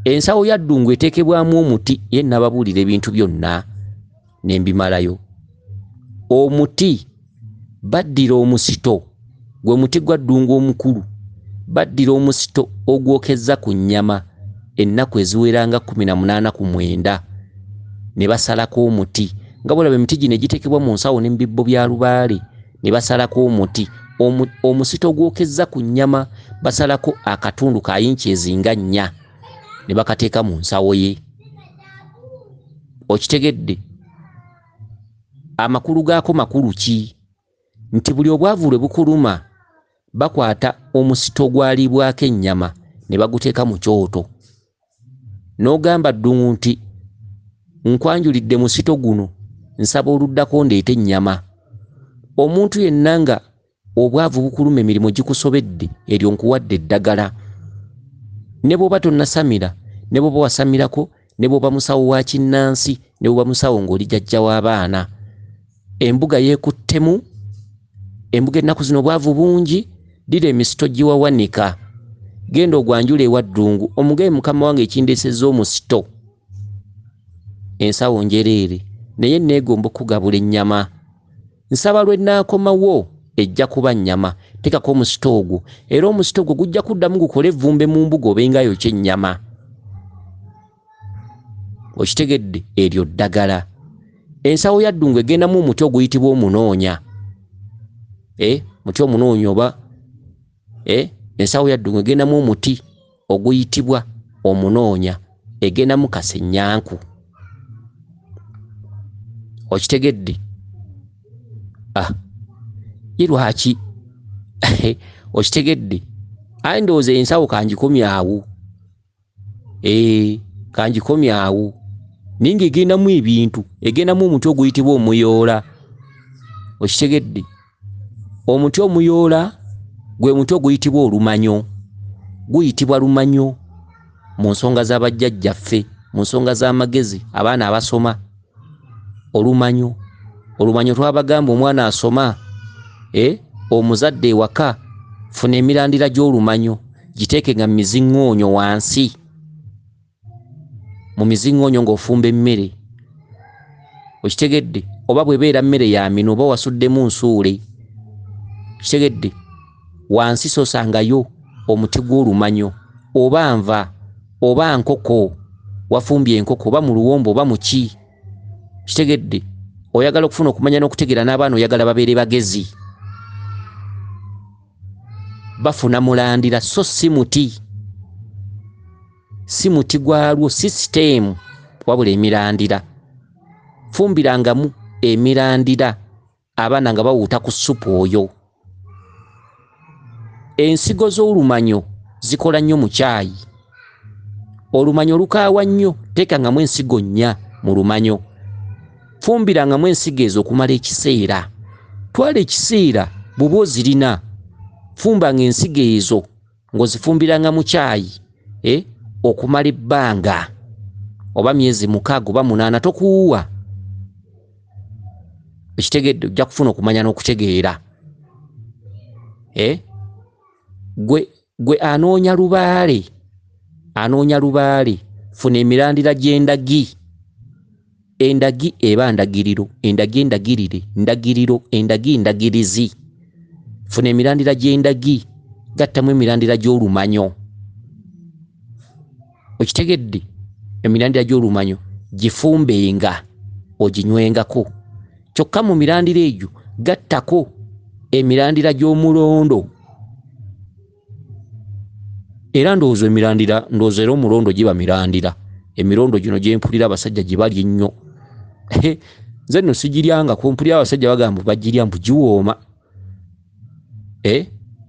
Ensawo ya Ddungu eteekebwamu omuti, ye nnababuulira ebintu byonna ne mbimalayo. Omuti baddira omusito, gwe muti gwa Ddungu omukulu, baddira omusito ogwokezza ku nnyama ennaku eziwera nga 18 ku 9, ne basalako omuti. Nga bw'olaba emiti gino egiteekebwa mu nsawo ne mu bibbo bya lubaale, ne basalako omuti. Omusito ogwokezza ku nnyama basalako akatundu ka yinki ezinga 4 ne bakateeka mu nsawo ye. Okitegedde? Amakulu gaako makulu ki? Nti buli obwavu lwe bukuluma, bakwata omusito ogwaliibwako ennyama ne baguteeka mu kyoto. N'ogamba Ddungu nti nkwanjulidde musito guno, nsaba oluddako ndeete ennyama. Omuntu yenna nga obwavu bukuluma, emirimu gikusobedde, eryo nkuwadde eddagala. Ne bw'oba tonnasamira, ne bw'oba wasamirako, ne bw'oba musawo wa kinnansi, ne bw'oba musawo ng'oli jjajja w'abaana, embuga yeekuttemu, embuga ennaku zino obwavu bungi, ddira emisito giwawanika, genda ogwanjule ewa Ddungu, omugaye mukama wange ekindeesezza omusito, ensawo njereere, naye neegomba okugabula ennyama. Nsaba lwe nnaakomawo ejja kuba nnyama, teekako omusito ogwo, era omusito ogwo gujja kuddamu gukole evvumbe mu mbuga obenga ayokya ennyama. Okitegedde? Eryo ddagala. Ensawo ya Ddungu egendamu omuti oguyitibwa omunoonya. Muti omunoonya oba ensawo ya Ddungu egendamu omuti oguyitibwa omunoonya, egendamu kasenyanku. Okitegedde? Ye lwaki? Okitegedde? Aye ndowooza ensawo kangikomye awo. Kangikomye awo. Naye ng'egendamu ebintu, egendamu omuti oguyitibwa omuyoola. Okitegedde? Omuti omuyoola gwe muti oguyitibwa olumanyo. Guyitibwa lumanyo mu nsonga z'abajjajjaffe, mu nsonga z'amagezi, abaana abasoma. Olumanyo, olumanyo twabagamba omwana asoma, omuzadde ewaka funa emirandira gy'olumanyo, giteeke nga mu miziŋŋoonyo wansi, mu miziŋŋoonyo ng'ofumba emmere. Okitegedde? Oba bw'ebeera mmere ya minu, oba wasuddemu nsuule. Okitegedde? Wansi sosangayo omuti gw'olumanyo, oba nva, oba nkoko, wafumbye enkoko, oba mu luwombo, oba mu ki. Okitegedde? Oyagala okufuna okumanya n'okutegeera n'abaana oyagala babeere bagezi. Bafuna mulandira, so si muti. Si muti gwalwo, si siteemu, wabula emirandira. Fumbirangamu emirandira abaana nga bawuuta ku ssupu oyo. Ensigo z'olumanyo zikola nnyo mu kyayi. Olumanyo lukaawa nnyo, teekangamu ensigo 4 mu lumanyo. Fumbirangamu ensigo ezo okumala ekiseera. Twala ekiseera bw'oba ozirina, fumbanga ensigo ezo ng'ozifumbiranga mu kyayi, okumala ebbanga oba myezi 6 oba 8, tokuuwa. Okitegedde? Ojja kufuna okumanya n'okutegeera. Gwe anoonya lubaale, anoonya lubaale, funa emirandira gy'endagi. Endagi eba ndagiriro, endagi endagirire, ndagiriro, endagi ndagirizi. Funa emirandira gy'endagi, Gattamu emirandira gy'olumanyo. Okitegedde? Emirandira gy'olumanyo gifumbenga oginywengako. Kyokka mu mirandira egyo gattako emirandira gy'omulondo. Era ndowooza emirandira, ndowooza era omulondo giba mirandira. Emirondo gino gye mpulira abasajja gye balya ennyo. Nze nno sigiryangako, mpulira abasajja bagamba bagirya mbu giwooma.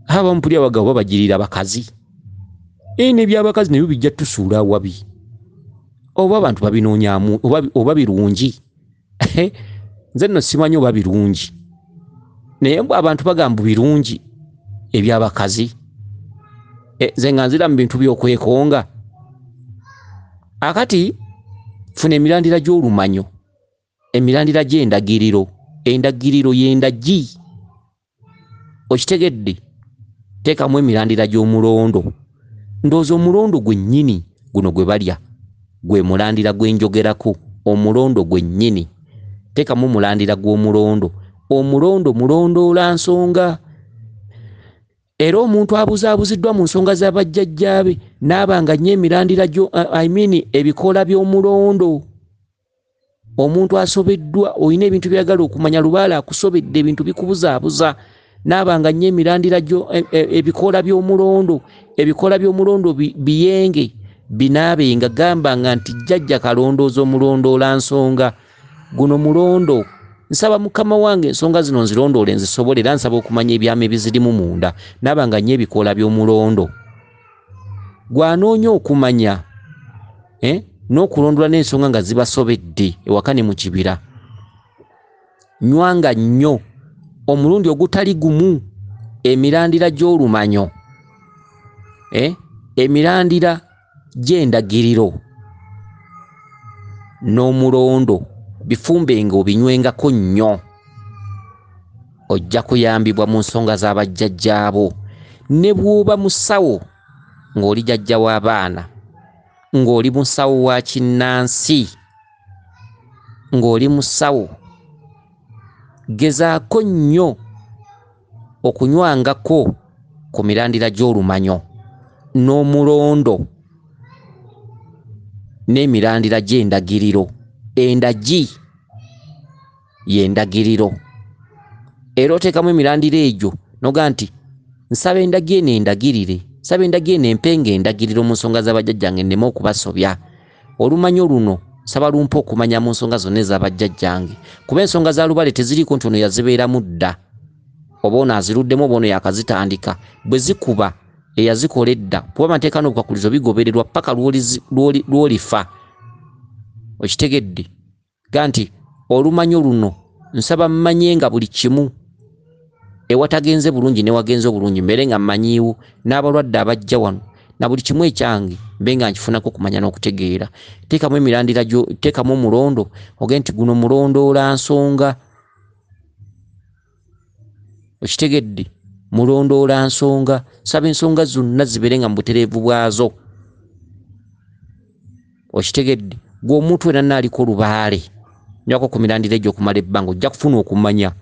Aba mpulira bagamba oba bagirira bakazi. N'ebyabakazi nabyo bijja tusuula awabi. Oba abantu babinoonyaamu, oba birungi. Nze nno simanyi oba birungi. Naye mbu abantu bagamba birungi ebyabakazi. Nze nga nzira mu bintu by'okwekonga. Akati funa emirandira gy'olumanyo, emirandira gy'endagiriro, endagiriro y'endagi. Okitegedde? Teekamu emirandira gy'omulondo. Ndowooza omulondo gwennyini guno gwe balya gwe mulandira gwe njogerako, omulondo gwennyini. Teekamu omulandira gw'omulondo. Omulondo mulondoola nsonga. Era omuntu abuzaabuziddwa mu nsonga za bajjajjaabe n'aba nga nnyo emirandira gyo, I mean ebikoola by'omulondo. Omuntu asobeddwa, olina ebintu by'ayagala okumanya, lubaale akusobedde, ebintu bikubuzaabuza, n'aba nga nnyo emirandira gyo, ebikoola by'omulondo. Ebikoola by'omulondo biyenge, binaabenga, gamba nga nti jjajja kalondooza omulondoola nsonga. Guno mulondo. Nsaba Mukama wange ensonga zino nzirondoole nzisobole, era nsaba okumanya ebyama ebizirimu munda. N'aba nga nnyo ebikoola by'omulondo. Gw'anoonya okumanya, n'okulondoola n'ensonga nga zibasobedde ewaka ne mu kibira. Nywanga nnyo omulundi ogutali gumu emirandira gy'olumanyo, emirandira gy'endagiriro n'omulondo, bifumbe nga obinywengako nnyo. Ojja kuyambibwa mu nsonga z'abajjajjaabo. Ne bw'oba musawo ng'oli jjajja w'abaana, ng'oli musawo wa kinnansi, ng'oli musawo, gezaako nnyo okunywangako ku mirandira gy'olumanyo n'omulondo n'emirandira gy'endagiriro. Endagi y'endagiriro. Era oteekamu emirandira egyo n'ogamba nti nsaba endagi eno endagirire, nsaba endagi eno empe endagiriro mu nsonga z'abajjajjange nneme okubasobya. Olumanyo luno nsaba lumpe okumanya mu nsonga zonna ez'abajjajjange. Kuba ensonga za lubaale teziriiko nti ono yazibeeramu dda, oba ono aziruddemu, oba ono yakazitandika. Bwe zikuba eyazikola edda, kuba amateeka n'obukwakulizo bigobererwa paka lw'olifa. Okitegedde? Ga nti olumanyo luno nsaba mmanye nga buli kimu ewatagenze bulungi ne wagenze obulungi, mbeere nga mmanyiiwo n'abalwadde abajja wano na buli kimu ekyange mbe nga nkifunako okumanya n'okutegeera. Teekamu emirandira gyo, teekamu omulondo, ogende nti guno mulondoola nsonga. Okitegedde? Mulondoola nsonga. Saba ensonga zonna zibeere nga mu butereevu bwazo. Okitegedde? Gwe omuntu wenna naaliko lubaale, nywako ku mirandira egyo okumala ebbanga, ojja kufuna okumanya.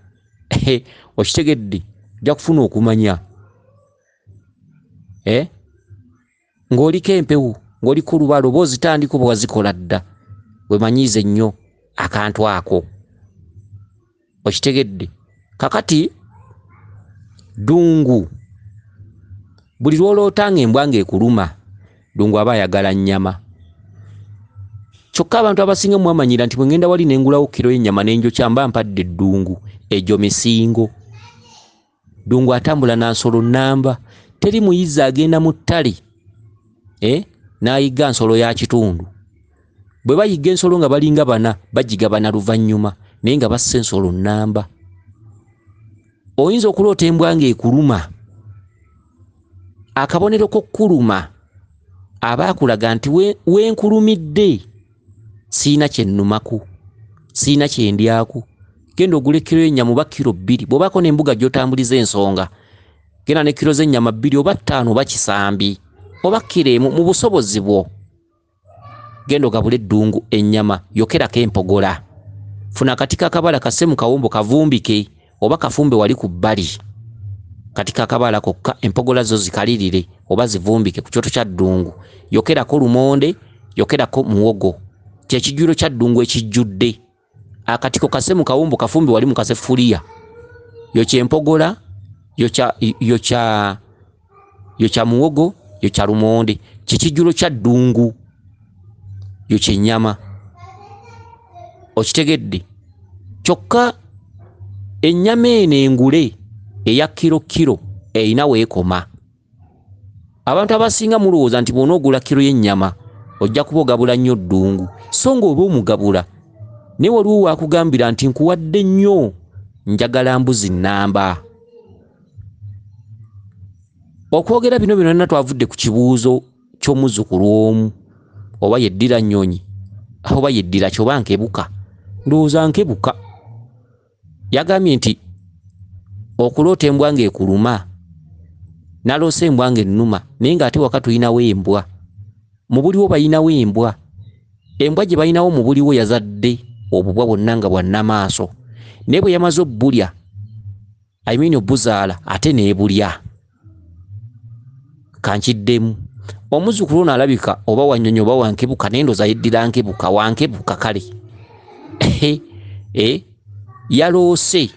Okitegedde? Ojja kufuna okumanya. Ng'oliko empewo, ng'oliko olubaale, oba ozitandika oba wazikola dda, weemanyiize nnyo akantu ako. Okitegedde? Kakati ddungu buli lw'oloota ng'embwa ng'ekuluma, ddungu aba ayagala nnyama. Kyokka abantu abasinga mwamanyira nti bwe ngenda wali ne ngulawo kiro y'ennyama ne njokya mba mpadde eddungu, egyo misingo. Ddungu atambula na nsolo nnamba. Teri muyizzi agenda mu ttale, n'ayigga nsolo ya kitundu. Bwe bayigga ensolo nga balinga bana, bagigabana luvannyuma, naye nga bassa ensolo nnamba. Oyinza okuloota embwa ng'ekuluma. Akabonero k'okukuluma aba akulaga nti wenkulumidde sirina kye nnumako, sirina kye ndyako. Genda ogule kiro y'ennyama oba kiro 2, bw'obaako n'embuga gy'otambuliza ensonga, genda ne kiro z'ennyama 2 oba 5 oba kisambi oba kiro 1 mu busobozi bwo. Genda ogabule eddungu ennyama, yokerako empogola. Funa akati k'akabala kasse mu kawombo kavumbike oba kafumbe wali ku bbali. Kati kakabaala kokka, empogola zo zikalirire oba zivumbike ku kyoto kya Ddungu. Yokerako lumonde, yokerako muwogo. Kyekijjulo kya Ddungu ekijjudde. Akatiko kase mu kawumbu kafumbi wali mu kaseffuliya. Yokya empogola, yokya, yokya, yokya muwogo, yokya lumonde. Kyekijjulo kya Ddungu. Yokya ennyama. Okitegedde? Kyokka ennyama eno engule eya kiro kiro erina weekoma. Abantu abasinga mulowooza nti bw'onoogula kiro y'ennyama ojja kuba ogabula nnyo Ddungu, so ng'oba omugabula. Naye waliwo waakugambira nti nkuwadde nnyo, njagala mbuzi nnamba. Okwogera bino byonna twavudde ku kibuuzo ky'omuzzukulu omu, oba yeddira nnyonyi oba yeddira ki oba nkebuka. Ndowooza nkebuka. Yagambye nti okuloota embwa ng'ekuluma, naloose embwa ng'ennuma, naye ng'ate waka tulinawo embwa. Mu buliwo balinawo embwa. Embwa gye balinawo mu buliwo yazadde obubwa bwonna nga bwa nnamaaso. Naye bwe yamaze obbulya, I mean obbuzaala, ate n'ebulya. Kankiddemu. Omuzzukulu ono alabika oba wa nnyonyi oba wa nkebuka, naye ndowooza yeddira nkebuka, wa nkebuka kale. Yaloose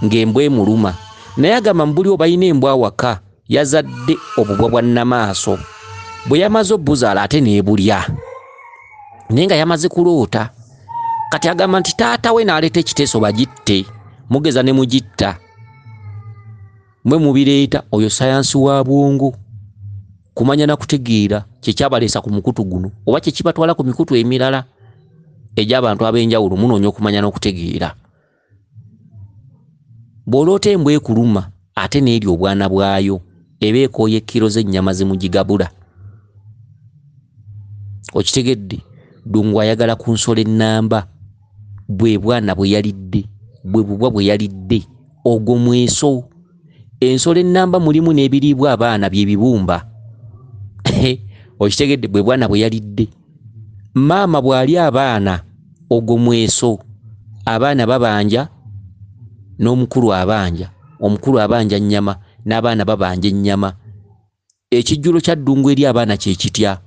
ng'embwa emuluma. Naye agamba mu buliwo balina embwa awaka, yazadde obubwa bwa nnamaaso. Bwe yamaze obbuzaala ate n'ebulya. Naye nga yamaze kuloota. Kati agamba nti taata we n'aleeta ekiteeso bagitte, mugeza ne mugitta. Mwe mubireeta, oyo sayansi wa bwongo. Kumanya na kutegeera kye kyabaleesa ku mukutu guno oba kye kibatwala ku mikutu emirala egy'abantu ab'enjawulo, munoonya okumanya n'okutegeera. Bw'oloota embwa ekuluma ate n'erya obwana bwayo, eba ekooye ekkiro z'ennyama zimugigabula. Okitegedde? Ddungu ayagala ku nsolo ennamba, bwe bwana bwe yalidde, bwe bubwa bwe yalidde, ogwo mweso. Ensolo ennamba mulimu n'ebiriibwa abaana bye bibumba. Okitegedde? Bwe bwana bwe yalidde. Maama bw'alya abaana, ogwo mweso. Abaana babanja n'omukulu abanja. Omukulu abanja nnyama n'abaana babanja ennyama. Ekijjulo kya Ddungu eri abaana kye kitya?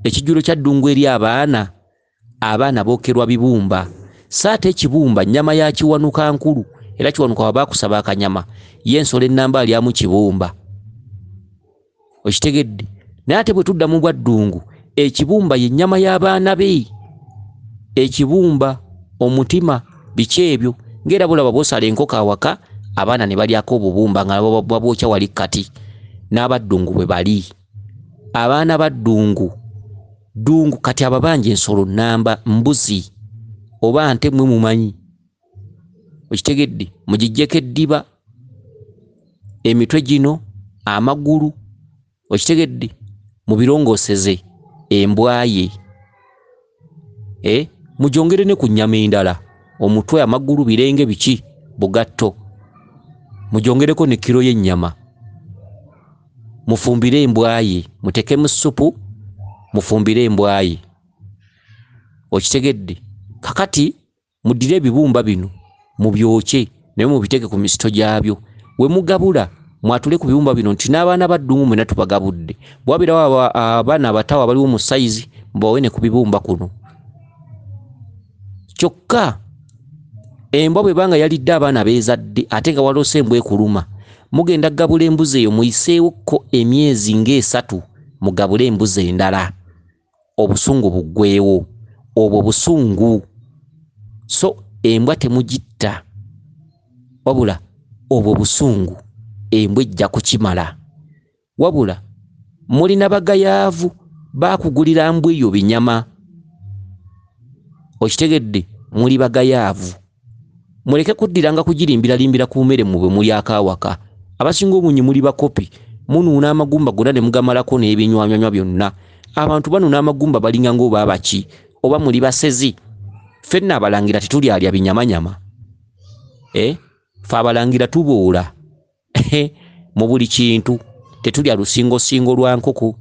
Ekijjulo kya Ddungu eri abaana, abaana bookerwa bibumba. So ate ekibumba nnyama ya Kiwanuka nkulu, era Kiwanuka bw'aba akusaba akanyama, ye ensolo ennamba alyamu kibumba. Okitegedde? Naye ate bwe tudda mu bwa Ddungu, ekibumba ye nnyama y'abaana be. Ekibumba, omutima, biki ebyo? Ng'era bulaba bw'osala enkoko awaka, abaana ne balyako obubumba nga babwokya wali kati. N'abaddungu bwe bali. Abaana ba Ddungu, Ddungu kati ababanja ensolo nnamba, mbuzi oba nte mmwe mumanyi. Okitegedde? Mugiggyeko eddiba, emitwe gino, amagulu, okitegedde? Mubirongooseze embwa ye. Mugyongere ne ku nnyama endala, omutwe, amagulu, birenge biki, bugatto. Mugyongereko ne kiro y'ennyama. Mufumbire embwa ye, muteekemu ssupu, mufumbire embwa ye. Okitegedde? Kakati muddire ebibumba bino mubyokye, naye mubiteeke ku misito gyabyo. We mugabula mwatule ku bibumba bino nti n'abaana ba Ddungu mwenna tubagabudde. Bw'wabeerawo abaana abato abaliwo mu sayizi, mubawe ne ku bibumba kuno. Kyokka embwa bw'eba nga yalidde abaana beezadde ate nga waloose embwa ekuluma, mugenda kugabula embuzi eyo muyiseewokko emyezi ng'esatu mugabule embuzi endala. Obusungu buggweewo. Obwo busungu. So embwa temugitta, wabula obwo busungu embwa ejja kukimala. Wabula mulina bagayaavu baakugulira mbwa eyo binyama. Okitegedde? Muli bagayaavu. Muleke kuddiranga kugirimbiralimbira ku mmere mmwe bwe mulyako awaka. Abasinga obungi muli bakopi, munuuna amagumba gonna ne mugamalako n'ebinywanywa byonna. Abantu banuuna amagumba balinga ng'oba abaki, oba muli basezi. Ffenna abalangira tetulyalya binyamanyama. Ffe abalangira tuboola mu buli kintu. Tetulya lusingosingo lwa nkoko,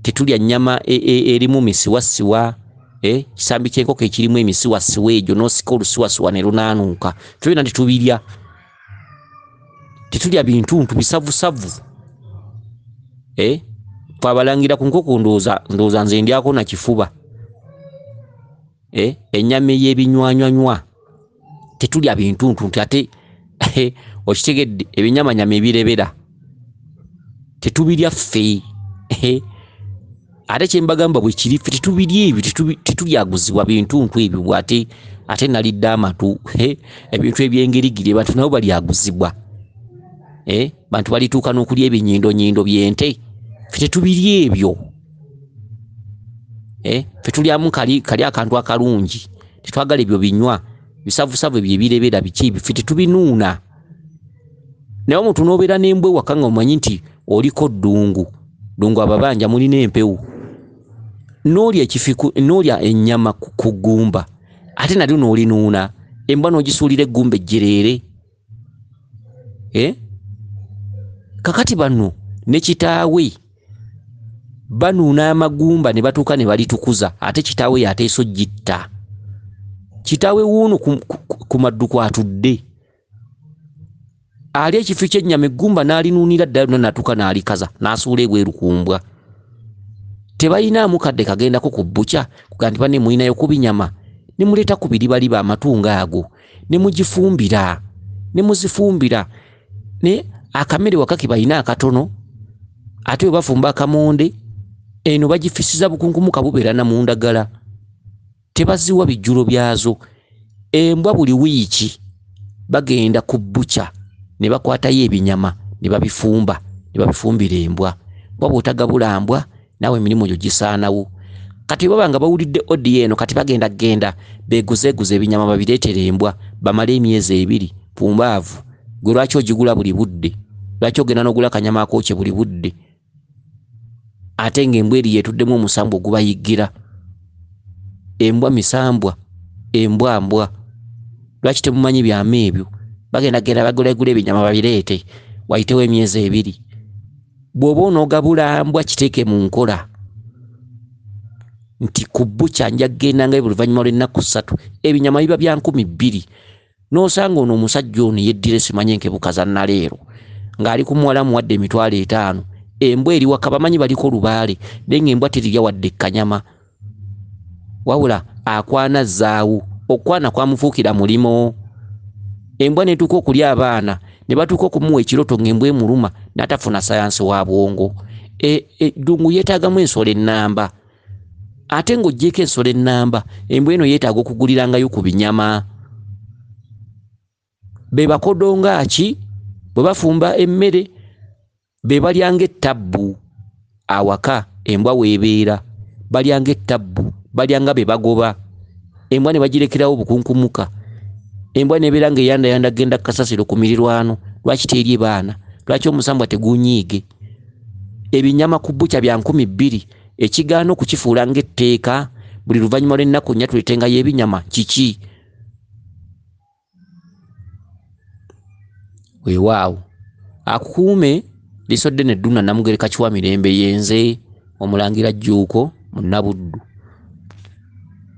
tetulya nnyama erimu misiwasiwa, kisambi ky'enkoko ekirimu emisiwasiwa egyo n'osika olusiwasiwa ne lunaanuuka. Ffe byonna tetubirya. Tetulya bintuntu bisavusavu. Twabalangira ku nkoko, ndowooza nze ndyako na kifuba. Ennyama ey'ebinywanywanywa. Tetulya bintuntu nti ate okitegedde, ebinyamanyama ebirebera tetubirya ffe. Ate kye mbagamba bwe kiri, ffe tetubirya ebyo, tetulyaguzibwa bintuntu ebyo bw'ate ate nalidde amatu. Ebintu eby'engerigiri abantu nabo balyaguzibwa. Bantu balituuka n'okulya ebinyindonyindo by'ente. Ffe tetubirya ebyo. Ffe tulyamu kali akantu akalungi, tetwagala ebyo binywa bisavusavu ebyo ebirebera biki ebyo, ffe tetubinuuna. Naye omuntu n'obeera n'embwa ewaka nga omanyi nti oliko ddungu, ddungu ababanja mulina empewo, n'olya ekifiku, n'olya ennyama ku ggumba, ate nalyo n'olinuuna, embwa n'ogisuulira eggumba ejjereere. Kakati bano ne kitaawe banuuna amagumba ne batuuka ne balitukuza, ate kitaawe y'ateesa oggitta. Kitaawe wuuno ku maddu kw'atudde, ali ekifi ky'ennyama eggumba n'alinuunira ddala lyonna n'atuuka n'alikaza n'asuula ebweru ku mbwa. Tebalinaamu kadde kagendako ku bbukya kugamba nti banne mulinayo ku binyama, ne muleeta ku biribaliba amatungo ago ne mugifumbira, ne muzifumbira. Ne akamere waka ke balina akatono, ate bwe bafumba akamonde eno bagifisiza bukunkumuka bubeera na mu ndagala, tebaziwa bijjulo byazo. Embwa buli wiiki bagenda ku bbukya ne bakwatayo ebinyama ne babifumba, ne babifumbira embwa. Bwa bw'otagabula mbwa naawe emirimu gyo gisaanawo. Kati bwe baba nga bawulidde odiyo eno, kati bagenda genda beeguzeeguze ebinyama babireetere embwa bamale emyezi 2 pumbaavu. Gwe lwaki ogigula buli budde? Lwaki ogenda n'ogula akanyama akookye buli budde? Ate ng'embwa eri yeetuddemu omusambwa ogubayiggira. Embwa misambwa, embwa mbwa. Lwaki temumanyi byama ebyo? Bagenda genda bagulegula ebinyama babireete wayitewo emyezi 2. Bw'oba onoogabula mbwa kiteeke mu nkola nti ku bbukya nja kugenda nga buli luvannyuma lw'ennaku 3, ebinyama biba bya 2000. N'osanga ono omusajja ono yeddira simanyi enkebuka za nnaleero ng'ali ku muwala amuwadde emitwalo 5. Embwa eri waka bamanyi baliko lubaale, naye ng'embwa terirya wadde ekkanyama, wabula akwana zzaawo. Okwana kwamufuukira mulimo. Embwa n'etuuka okulya abaana ne batuuka okumuwa ekiroto ng'embwa emuluma n'atafuna sayansi wa bwongo. Ddungu yeetaagamu ensolo ennamba, ate ng'oggyeeko ensolo ennamba, embwa eno yeetaaga okugulirangayo ku binyama. Be bakodo nga ki bwe bafumba emmere, be balyanga ettabbu awaka embwa weebeera, balyanga ettabbu, balyanga be bagoba. Embwa ne bagirekerawo bukunkumuka. Embwa n'ebeera ng'eyandayanda genda kasasiro ku mirirwano. Lwaki terye baana? Lwaki omusambwa tegunyiige? Ebinyama ku bbukya bya 2000, ekigaana okukifuula ng'etteeka buli luvannyuma lw'ennaku 4 tuleetengayo ebinyama kiki? Weewaawo akukuume liisodde ne dduna Namugereka Kiwa Mirembe, yenze Omulangira Jjuuko Munnabuddu.